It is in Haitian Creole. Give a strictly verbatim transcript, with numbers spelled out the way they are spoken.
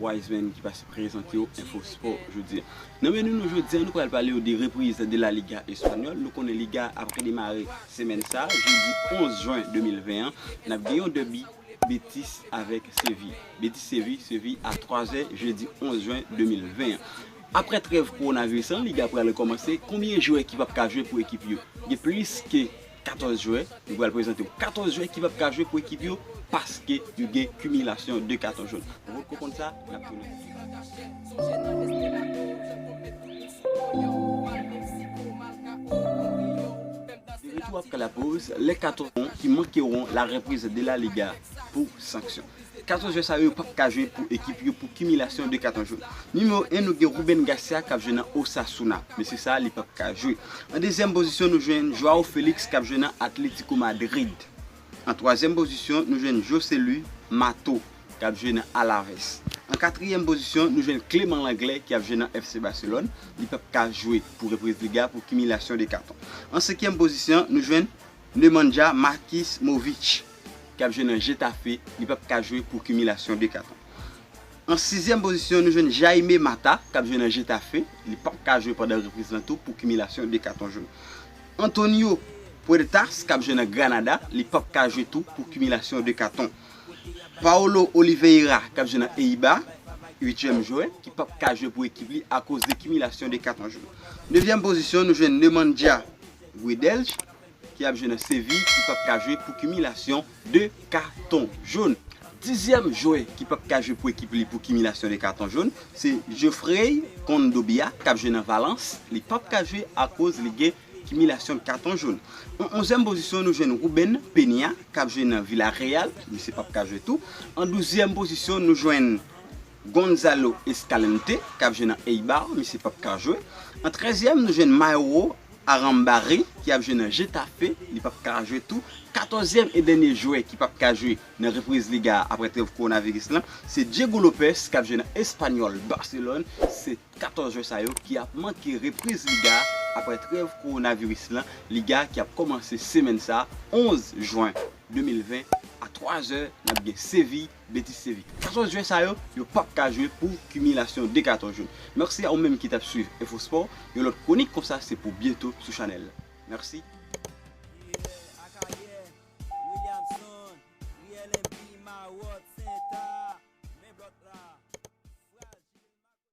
Wiseman ki pase prezante w Enfo Spò jodi a. Nan meni nou jodi a, nou pral pale w de repriz de La Liga espanyòl. Nou konnen Liga ap redemare semèn sa a, jedi onz jen de mil ven an, n ap gen yon dèbi Betis avèk Sevi. Betis Sevi, Sevi a twa zè jedi onz jen de mil ven an. Apre trèv kowonaviris lan, Liga pral rekòmanse. Konbyen jwè ki p ap ka jwe pou ekip yo? Gen plis ke katòz jwè. Nou pral prezante w katòz jwè ki p ap ka jwe pou ekip yo paske yo gen kimilasyon de katon jòn. Ou potko konn sa? N ap tounen. De retour après la pause, les cartons qui manqueront la reprise de La Liga pour sanction. Katòz jwè sa yo p ap ka jwe pou ekip yo pou kimilasyon de katon jòn. Nimewo en, nou gen Ruben Garcia k ap jwe nan Osasuna. Mesye sa a, li p ap ka jwe. An dezyèm pozisyon, nou jwenn Joao Felix k ap jwe nan Atlético Madrid. An twazyèm pozisyon, nou jwenn Joselu Mato k ap jwe nan Alaves. An katriyèm pozisyon, nou jwenn Clément Lenglet ki ap jwe nan F C Barcelone. Li p ap ka jwe pou repriz Liga pou kimilasyon de katon. An senkyèm pozisyon, nou jwenn Nemanja Makimovic ki ap jwe nan Getafe. Li p ap ka jwe pou kimilasyon de katon. An sizyèm pozisyon, nou jwenn Jaime Mata k ap jwe nan Getafe. Li p ap ka jwe pandan repriz lan tou pou kimilasyon de katon jòn. Antonio Puertas k ap jwe nan Granada, li p ap ka jwe tou pou kimilasyon de katon. Paulo Oliveira k ap jwe nan Eibar, uityèm jwè ki p ap ka jwe pou ekip li akoz de kimilasyon de katon jòn. Nevyèm pozisyon, nou jwenn Nemanja Guedelj ki ap jwe nan Sevi, ki p ap ka jwe pou kimilasyon de katon jòn. Dizyèm jwè ki p ap ka jwe pou ekip li pou kimilasyon de katon jòn, se Geoffrey Kondogbia k ap jwe nan Valence. Li p ap ka jwe akoz li gen kimilasyon de katon jòn. An onzyèm pozisyon, nou jwenn Ruben Peña k ap jwe nan Villarreal. Misye p ap ka jwe tou. An douzyèm pozisyon, nou jwenn Gonzalo Escalante k ap jwe nan Eibar. Misye p ap ka jwe. An trèzyèm, nou jwenn Mauro Arambari ki ap jwe nan Getafe. Li p ap ka jwe tou. Katòzyèm e dènye jwè ki p ap ka jwe nan repriz Liga a apre trèv kowonaviris lan, se Diego Lopez k ap jwe nan Espanyòl Barcelone. Se katòz jwè sa yo ki ap manke repriz Liga a apre trèv kowonaviris lan. Liga ki ap kòmanse semèn sa a, onz jen de mil ven, a twa zè, n ap gen Sevi, Betis Sevi. Katòz jwè sa yo, yo p ap ka jwe pou kimilasyon de katon jòn. Mèsi a ou menm ki t ap swiv Enfo Spò. Yon lòt kwonik konsa, se pou byento sou chanèl la. Mèsi.